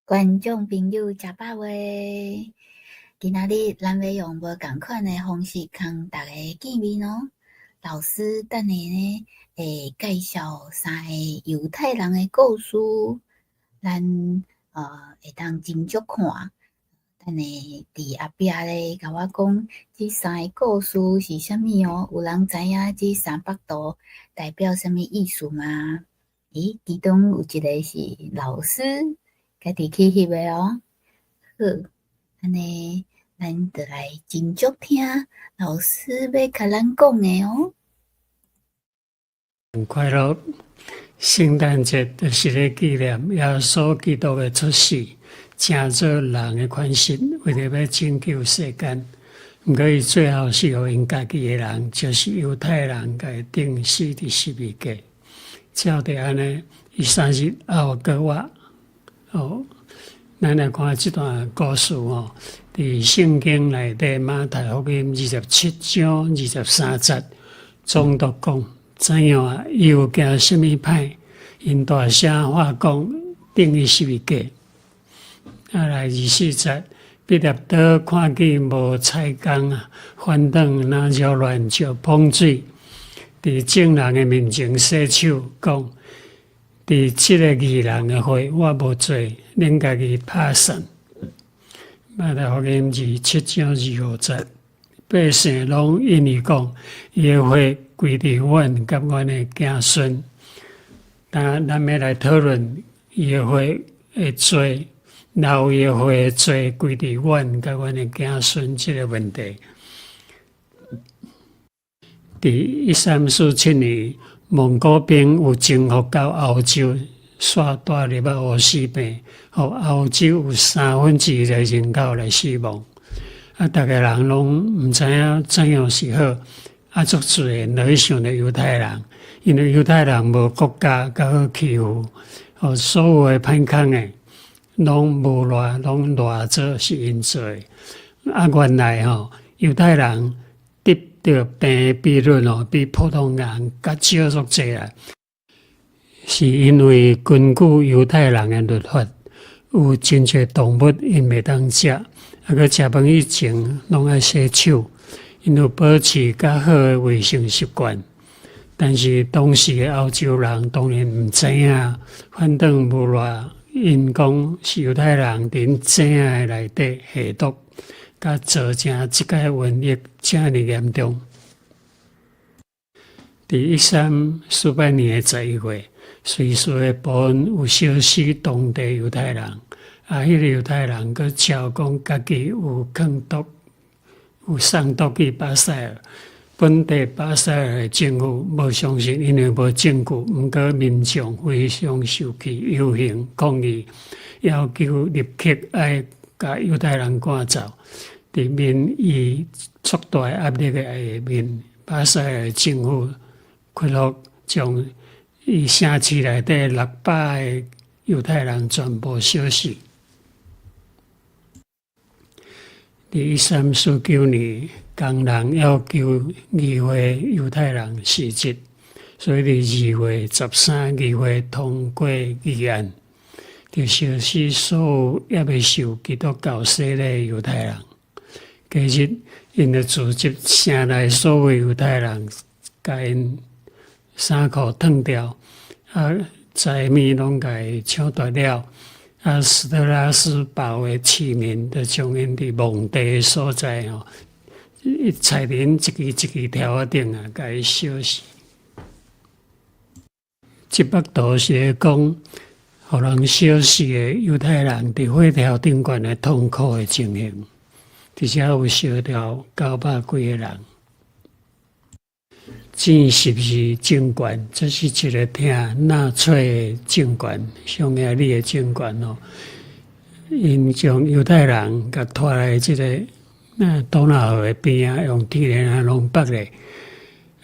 觀眾朋友，食飽未？今仔日咱欲用無仝款的方式共大家見面喔。老師等下呢會介紹三个猶太人的故事，咱會當斟酌看。等下佇後壁咧，共我講這三个故事是啥物喔？有人知影這三幅圖代表啥物意思嗎？咦，其中有一个是老師家己去翕的喔。好，按呢，咱就來斟酌聽老師欲共咱講的喔。快樂聖誕節就是咧紀念耶穌基督的出世，成做人的款式，為著欲拯救世間。毋過伊最後是予𪜶家己的人，就是猶太人，共伊釘死佇十字架。照著按呢，伊3日後閣活。哦，咱來看這段故事吼，佇聖經內底馬太福音27章23節，總督講怎樣啊？伊有行啥物歹？𪜶大聲喊講，釘伊十字架。啊，來24節，彼列多看見無採工啊，反轉若擾亂石捧水，佇眾人的面前洗手，講：佇這個義人的血，我無罪，恁家己拍算。馬太福音27章25節，百姓攏應伊講，伊的血歸佇阮佮阮的子孫。但咱欲來討論伊的血的罪，流伊的血的罪歸佇阮佮阮的子孫這个問題。佇1347年，蒙古兵有征服到歐洲，煞帶入去烏死病，予歐洲有三分之一的人口來死亡。啊，逐个人攏毋知影怎樣是好。啊，足濟人會想著猶太人，因為猶太人無國家，較好欺負。予所有的歹康的，攏無賴，攏賴做是𪜶做的。啊，原來吼，猶太人得著病的比率吼，比普通人較少足濟啦。是因為根據猶太人的律法，有真濟動物𪜶袂當食，啊，閣食飯以前攏愛洗手，𪜶有保持較好的衛生習慣。但是當時的歐洲人當然毋知影，反轉無賴𪜶講是猶太人佇𪜶井的內底下毒，佮造成這个瘟疫遮爾嚴重。佇1348年的11月，瑞士的波恩有燒死當地猶太人，啊，彼个猶太人閣招講家己有放毒，有送毒去巴塞爾。本地巴塞爾的政府無相信，因為無證據。毋過民眾非常受氣，遊行抗議，要求立刻愛共猶太人趕走。佇民意足大壓力的下面，巴塞爾政府屈服，將伊城市內底600个猶太人全部燒死。佇1349年，工人要求議會猶太人辭職，所以佇2月13議會通過議案，就燒死所有猶未受基督教洗禮的猶太人。隔日，𪜶就組織城內所有猶太人，共𪜶衫褲脫掉，啊，財物攏共伊搶奪了。啊，斯特拉斯堡的市民就將𪜶佇墓地的所在吼，菜林一支一支柱仔頂啊，共伊燒死。這幅圖是咧講，予人燒死的猶太人佇火柱頂懸的痛苦的情形，佇遮有燒掉900幾个人。箭十字政權，這是一个疼納粹的政權，匈牙利的政權哦。𪜶將猶太人共拖來這个多瑙河的邊仔，用鐵鏈仔攏縛咧，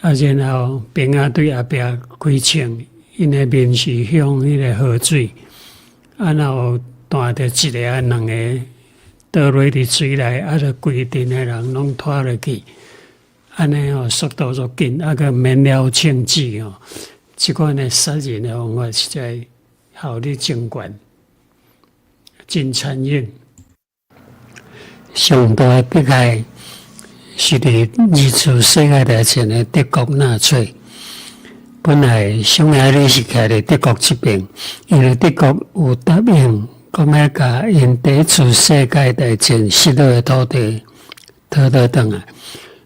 啊，然後兵仔對後壁開槍，𪜶的面是向彼个河水，啊，若有彈著一个啊兩个倒落佇水內，啊，就規陣的人攏拖落去。按呢吼，速度足緊，啊，閣免了槍支吼，這款的殺人的方法實在效率真懸。真殘忍。上大的迫害是佇二次世界大戰的德國納粹。本來匈牙利是徛佇德國這邊，因為德國有答應講欲共𪜶第一次世界大戰失落的土地討倒轉來，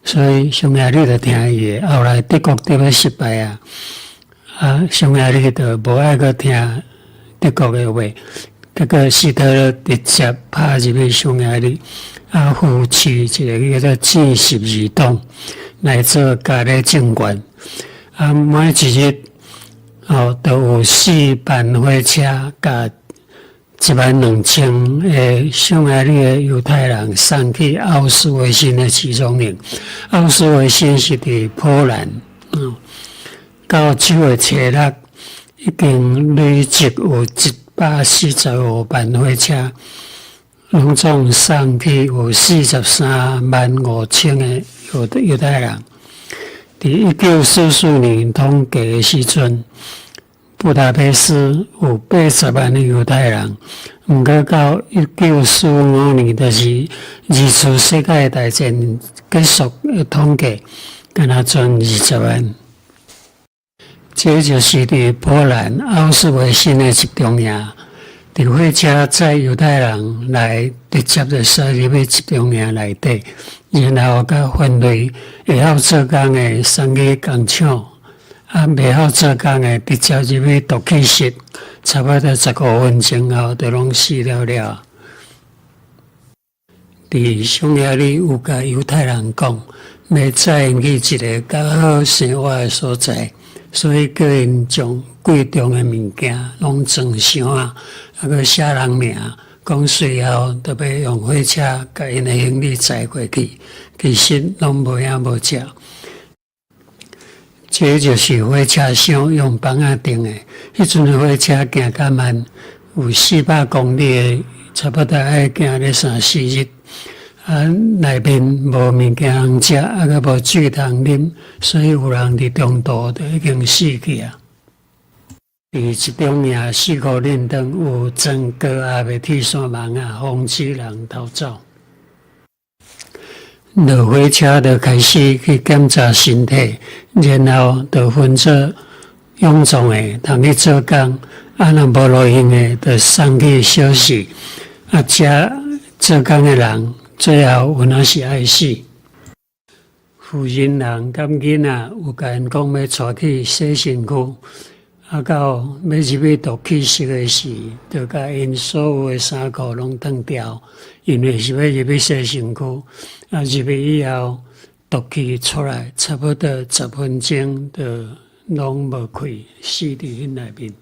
所以匈牙利就聽伊的。後來德國得欲失敗啊，啊，匈牙利就無愛閣聽德國的話，結果希特勒直接拍入去匈牙利，啊，扶持一个叫做箭十字黨來做傀儡政權。啊，每一日哦，都有4班火車，共1萬2千个匈牙利的猶太人送去奧斯維辛的集中營。奧斯維辛是佇波蘭，到9月初6，已經累積有145班火車，攏總送去有43萬5千個猶太人。佇1944年統計的時陣，布達佩斯有80萬的猶太人。毋過到1945年，就是二次世界大戰結束的統計，敢若賰20萬。這就是佇波蘭奧斯維辛的集中營，佇火車載猶太人來直接就送入去集中營內底，然後佮分類，會曉做工的送去工廠，啊，袂曉做工的直接入去毒氣室，差不多15分鐘後就攏死了了。佇匈牙利有共猶太人講，欲載𪜶去一个較好生活的所在，所以叫𪜶將貴重的物件攏裝箱仔，啊，閣寫人名，講隨後就欲用火車共𪜶的行李載過去，其實攏無影無跡。這就是火車廂用枋仔釘的，彼陣的火車行較慢，有400公里的，差不多愛行咧三四日。啊，內面無物件通食，啊，閣無水通啉，所以有人佇中途就已經死去啊。佇集中營四箍輪轉有裝高壓的鐵線網仔，防止人逃走。落火車就開始去檢查身體，然後就分做勇壯的通去做工，啊，若無路用的就送去小死。啊，這做工的人最後有影是愛死。婦人人佮囡仔有共𪜶講欲帶去洗身軀，啊，到欲入去毒氣室的時，就共𪜶所有的衫褲攏脫掉，因為是欲入去洗身軀。啊，入去以後，毒氣出來，差不多10分鐘就攏無氣，死佇彼內面。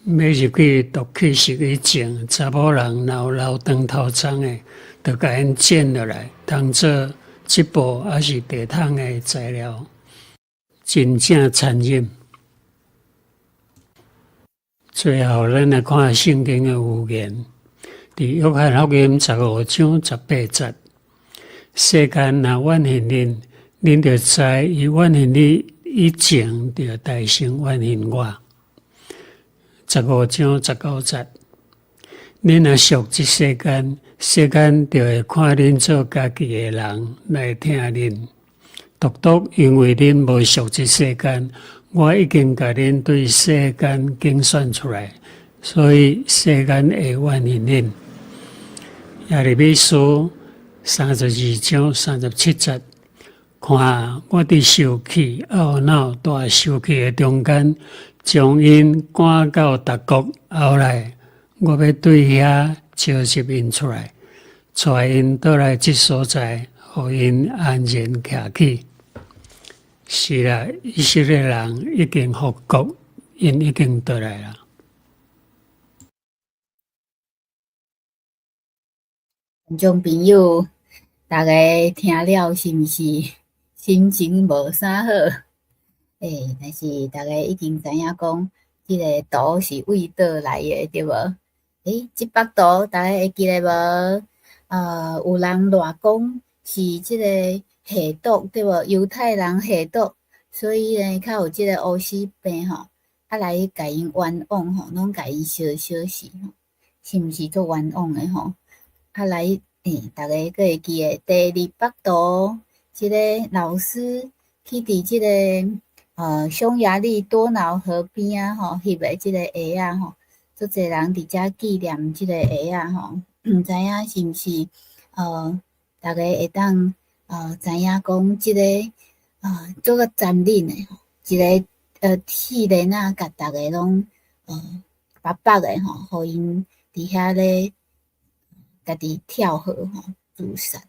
欲入去毒氣室以前，查某人若有留長頭鬃的，就共𪜶剪落來，當做織布抑是地毯的材料，真正殘忍。最後，咱來看聖經的預言，佇約翰福音15章18節：世間若怨恨恁，恁就知伊怨恨恁以前，就代先怨恨我。15章19節，恁若屬這世間，世間就會看恁做家己的人來疼恁。獨獨因為恁無屬這世間，我已經共恁對世間揀選出來，所以世間會怨恨恁。耶利米書32章37節，看我佇受氣、懊惱、大受氣的中間，將𪜶趕到別國，後來我欲對遐召集𪜶出來，帶𪜶倒來這所在，予𪜶安然徛起。是啦，以色列人已經復國，𪜶已經倒來啦。觀眾朋友，逐家聽了是毋是心情無啥好？欸，但是逐家已經知影講，這个圖是對佗來的，對無？欸，這幅圖逐家會記得無？有人賴講是這个下毒，對無？猶太人下毒，所以呢，較有這个烏死病吼，啊來共𪜶冤枉吼，攏共𪜶燒燒死吼。是毋是足冤枉的吼？啊來，逐家閣會記得第二幅圖，這个老師去佇這个匈牙利多瑙河邊仔吼，翕的這個鞋仔吼，足濟人佇遮紀念這個鞋仔吼，毋知影是毋是逐家會當知影講這個足較殘忍的吼，一个鐵鏈仔共逐家攏縛縛的吼，予𪜶佇遐咧家己跳河吼自殺。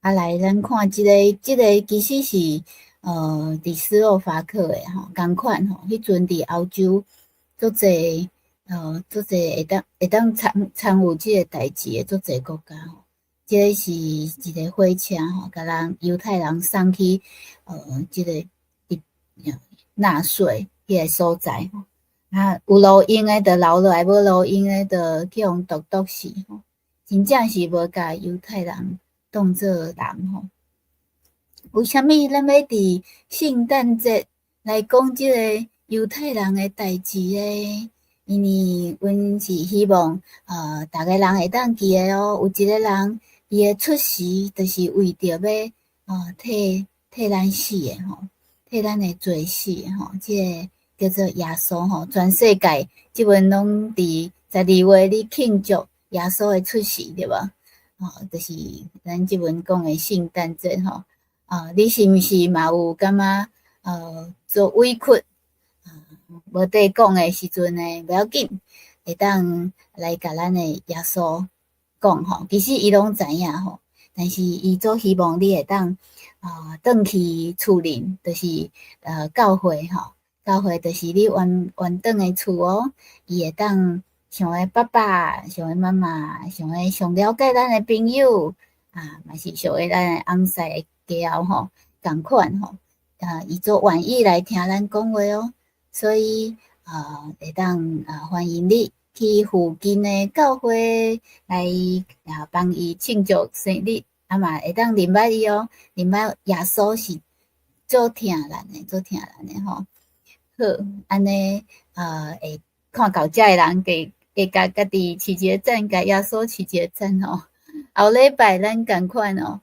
啊來，咱看這个，這个其實是佇斯洛伐克的吼，仝款吼，彼陣佇歐洲足濟會當參與這個代誌的足濟國家吼。這个是一个火車吼，共人猶太人送去這个納粹彼个所在吼。啊，有路用的就留落來，無路用的就去予毒毒死吼。真正是無共猶太人當做人吼。為啥物咱欲佇聖誕節來講這个猶太人的代誌呢？因為阮是希望，逐个人會當記得哦，有一个人伊的出世，就是為著欲替咱死的吼，替咱的罪死的吼，這个叫做耶穌吼。全世界這陣攏佇12月咧慶祝耶穌的出世，對無？吼，就是咱這陣講的聖誕節吼。啊，你是毋是嘛有感覺做委屈，無地講的時陣呢？無要緊，會當來共咱的耶穌講吼。其實伊攏知影吼，但是伊足希望你會當轉去厝裡，就是教會吼，教會就是你原轉的厝哦。伊會當像个爸爸，像个媽媽，像个上了解咱的朋友啊，嘛是像个咱的翁婿家後吼，仝款吼，啊，伊足願意來聽咱講話哦，所以會當歡迎你去附近的教會來幫伊慶祝生日，啊嘛會當認捌伊哦，認捌耶穌是足疼咱的，足疼咱的吼。好，按呢會看到遮的人，會共家己揤一個讚，共耶穌揤一個讚吼。後禮拜咱仝款哦。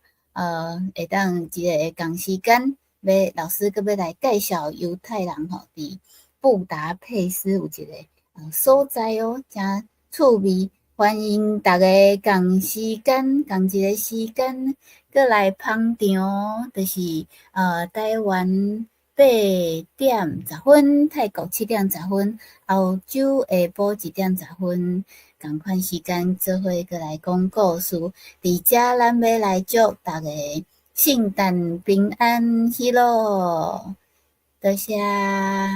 會當一个仝時間，欲老師閣欲來介紹猶太人吼，佇布達佩斯有一个所在哦，誠趣味，歡迎逐家仝時間，仝一个時間，閣來捧場，就是台灣8點10分，泰國7點10分，歐洲下晡1點10分，仝款時間做伙閣來講故事。佇遮咱欲來祝逐家聖誕平安喜樂，多謝。